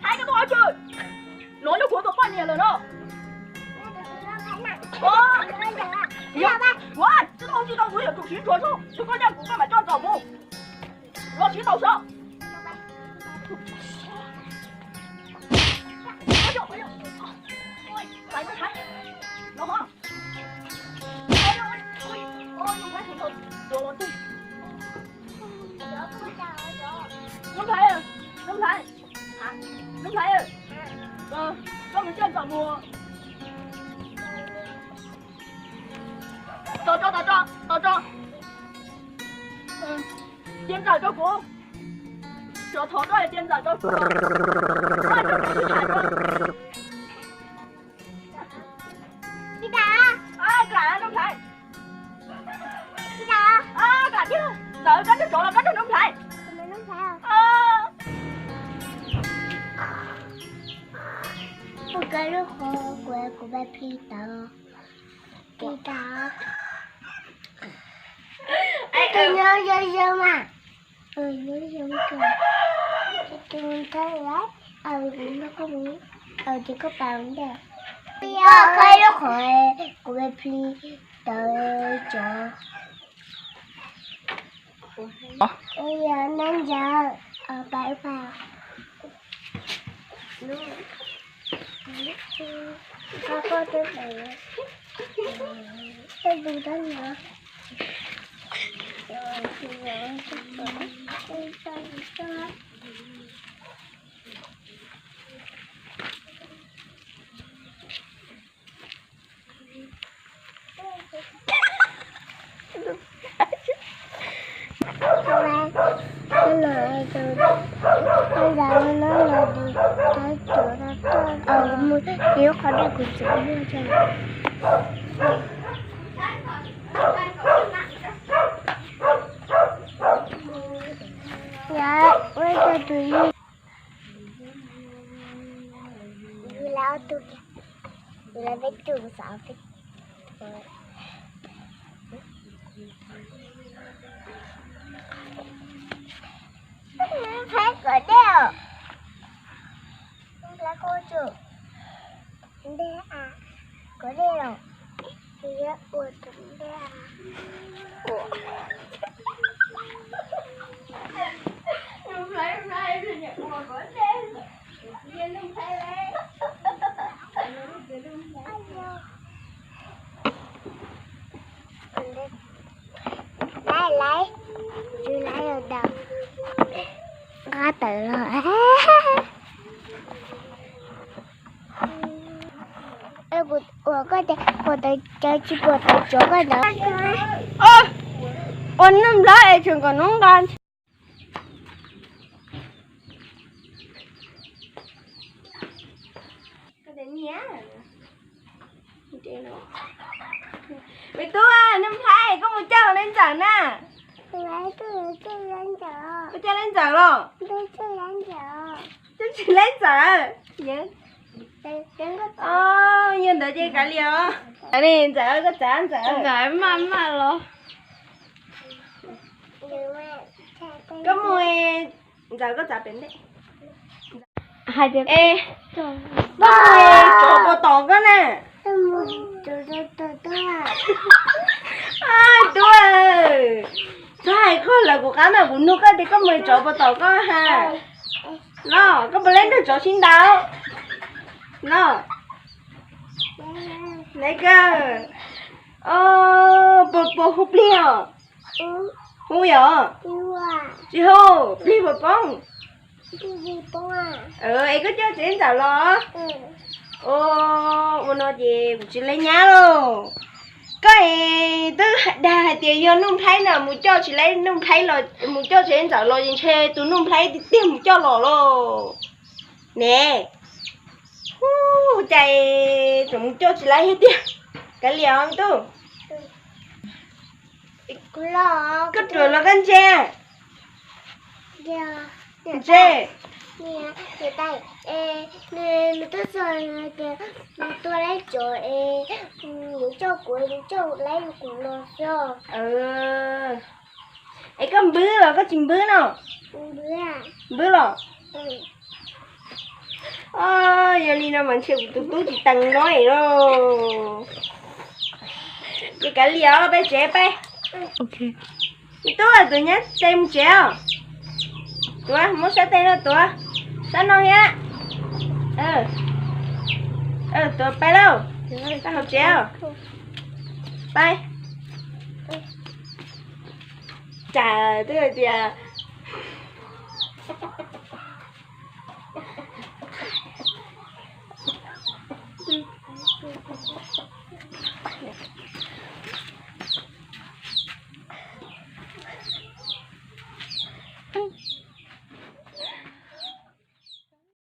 Hais rau kuv, no yog kuv tus poj niam lawm no. Ua, tsis tau tsis tau, kuv yuav tsum siv ntsuas zog, tsis koj nyob kuv koj mam coj txom mus. Los siv tau sov. Nuj Nplhaib, Nuj Nplhaib, Nuj Nplhaib, koj mus coj txom mus. Tos tso, tos tso, tos tso. Cia ntawm rau kuv. Tsov thov koj cia ntawm rau kuv. Klam, Nuj Nplhaib. Klam thiab, ntawd koj nrog tsov los koj nrog Nuj Nplhaib? Kuv lub qhov kuv, kuv pab plig tawv. Plig tawv. Tus nyob yog yog mas. Tus nyob yog tus nyob yog, ces koj pas ntej. Koj lub qhov kuv pab plig tawv tsov. Yog nab ntawd, pas pas. Koj koj twb, twb tus tab no. Mus, ib qho dej kuv txiv muag tso. Yog ua rau tus yug, yug lawv ob tug, yug lawv peb tug xav peb. Nplhaib kom dej os. Nplhaib koj tsum dej a, kom dej los, yuav ua tus dej a. Laiv, laiv, tsw laiv los daws, nqa tawm los. Ua koj tias puas tawv tsov tsis puas tawv tsov koj ntawd. Ua Nuj Nplhaib es tseem kom nub nqa. Me tub, Nuj Nplhaib, koj mus coj leej ntxawm na. Koj coj leej ntxawm los? Koj tsis leej ntxawm. Yog ntawd ces kav liam os. Ntxawm, koj txav ntxawm. Ntxawm maj maj los. Koj mus, ntxawm koj txav pem ntej. Hais tias, es, koj mus, tsov puas tom koj na? Tub, txhob hais koj lawv kuv qab na, kuv nug koj tias koj mus tsov puas tom koj ha. Los koj puas laib nrog tsov sib ntaus? Los, neb kawg, puas, puas hu plig os? Hu yom? Tsis hu, plig puas poob? Es koj coj tsev ntxawm los? Ua no ces kuv tsis laib nyab lauj. Koj es twb dag hais tias yog Nuj Nplhaib no mus coj tsis laib Nuj Nplhaib los, mus coj tsev ntxawm los es ntshe tus Nuj Nplhaib tiag tiag mus coj los lauj. Ne, hu, cas tseem mus coj tsis laib thiab tiag. Kav liam os me tub. Koj ruam los koj ntse. Ntse. Nws tuaj txog tias nws tua laib tsov es yuav coj kuv, yuav coj laib kuv los xwb. Es koj npwb los koj tsis npwb no? Npwb los. Yog li no mas ntshe kuv tus tub tsis tees no lauj. Ces kav liam os, peb tsev peb. Me tub, tuav nyab tes mus tsev os. Tuav, muab sab tes no tuav, sab no thiab. Tuav peb lauj, peb hauv tsev os. Peb. Cas twb hais tias